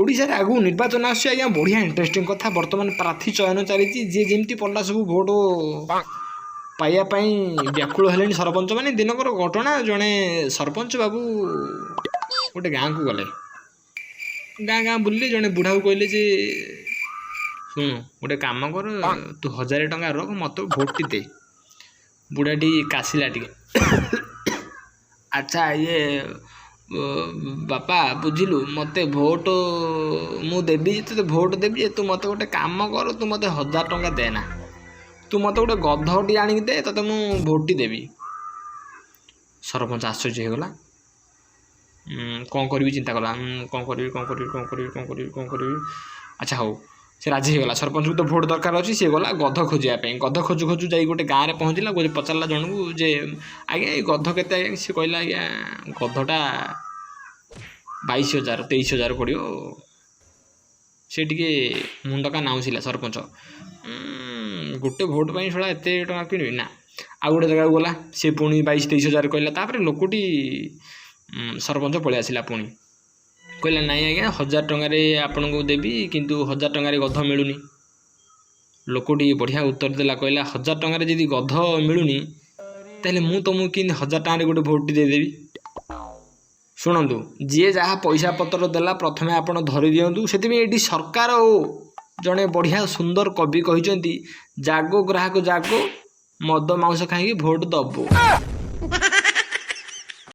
ଓଡ଼ିଶାରେ ଆଗକୁ ନିର୍ବାଚନ ଆସୁଛି ଆଜ୍ଞା। ବଢ଼ିଆ ଇଣ୍ଟରେଷ୍ଟିଂ କଥା। ବର୍ତ୍ତମାନ ପ୍ରାର୍ଥୀ ଚୟନ ଚାଲିଛି। ଯିଏ ଯେମିତି ପଡ଼ିଲା ସବୁ ଭୋଟ ପାଇବା ପାଇଁ ବ୍ୟାକୁଳ ହେଲେଣି ସରପଞ୍ଚ ମାନେ। ଦିନକର ଘଟଣା, ଜଣେ ସରପଞ୍ଚ ବାବୁ ଗୋଟେ ଗାଁକୁ ଗଲେ। ଗାଁ ଗାଁ ବୁଲିଲେ। ଜଣେ ବୁଢ଼ାକୁ କହିଲେ ଯେ, ଶୁଣୁ, ଗୋଟେ କାମ କର, ତୁ 1000 ଟଙ୍କା ରଖ, ମୋତେ ଭୋଟଟି ଦେ। ବୁଢ଼ାଟି କାଶିଲା ଟିକେ। ଆଚ୍ଛା ଇଏ ବାପା, ବୁଝିଲୁ, ମୋତେ ଭୋଟ ମୁଁ ଦେବି, ତୋତେ ଭୋଟ ଦେବି ଯେ ତୁ ମୋତେ ଗୋଟେ କାମ କର, ତୁ ମୋତେ 1000 ଟଙ୍କା ଦେନା, ତୁ ମୋତେ ଗୋଟେ ଗଧଟି ଆଣିକି ଦେ, ତୋତେ ମୁଁ ଭୋଟଟି ଦେବି। ସରପଞ୍ଚ ଆଶ୍ଚର୍ଯ୍ୟ ହେଇଗଲା। କ'ଣ କରିବି ଚିନ୍ତା କଲା। କ'ଣ କରିବି, କ'ଣ କରିବି, କ'ଣ କରିବି, କ'ଣ କରିବି, କ'ଣ କରିବି? ଆଚ୍ଛା ହଉ, ସେ ରାଜି ହେଇଗଲା। ସରପଞ୍ଚକୁ ତ ଭୋଟ ଦରକାର ଅଛି। ସିଏ ଗଲା ଗଧ ଖୋଜିବା ପାଇଁ। ଗଧ ଖୋଜୁ ଖୋଜୁ ଯାଇ ଗୋଟେ ଗାଁରେ ପହଞ୍ଚିଲା। ଗୋଟେ ପଚାରିଲା ଜଣକୁ ଯେ, ଆଜ୍ଞା, ଏଇ ଗଧ କେତେ ଆଜ୍ଞା? ସେ କହିଲା, ଆଜ୍ଞା, ଗଧଟା 22,000, 23,000 ପଡ଼ିବ। ସେ ଟିକେ ମୁଣ୍ଡକା ନାଉସିଲା ସରପଞ୍ଚ। ଗୋଟେ ଭୋଟ ପାଇଁ ଶଳା ଏତେ ଟଙ୍କା କିଣିବି ନା। ଆଉ ଗୋଟେ ଜାଗାକୁ ଗଲା। ସେ ପୁଣି 22-23 ହଜାର କହିଲା। ତାପରେ ଲୋକଟି ସରପଞ୍ଚ ପଳେଇ ଆସିଲା। ପୁଣି କହିଲା, ନାଇଁ ଆଜ୍ଞା, 1000 ଟଙ୍କାରେ ଆପଣଙ୍କୁ ଦେବି, କିନ୍ତୁ 1000 ଟଙ୍କାରେ ଗଧ ମିଳୁନି। ଲୋକଟି ବଢ଼ିଆ ଉତ୍ତର ଦେଲା। କହିଲା, 1000 ଟଙ୍କାରେ ଯଦି ଗଧ ମିଳୁନି, ତାହେଲେ ମୁଁ ତୁମକୁ କେମିତି 1000 ଟଙ୍କାରେ ଗୋଟେ ଭୋଟଟି ଦେଇଦେବି? ଶୁଣନ୍ତୁ, ଯିଏ ଯାହା ପଇସା ପତ୍ର ଦେଲା, ପ୍ରଥମେ ଆପଣ ଧରି ଦିଅନ୍ତୁ। ସେଥିପାଇଁ ଏଇଠି ସରକାର ଓ ଜଣେ ବଢ଼ିଆ ସୁନ୍ଦର କବି କହିଛନ୍ତି, ଜାଗୋ ଗ୍ରାହକ ଜାଗୋ, ମଦ ମାଂସ ଖାଇକି ଭୋଟ ଦବ।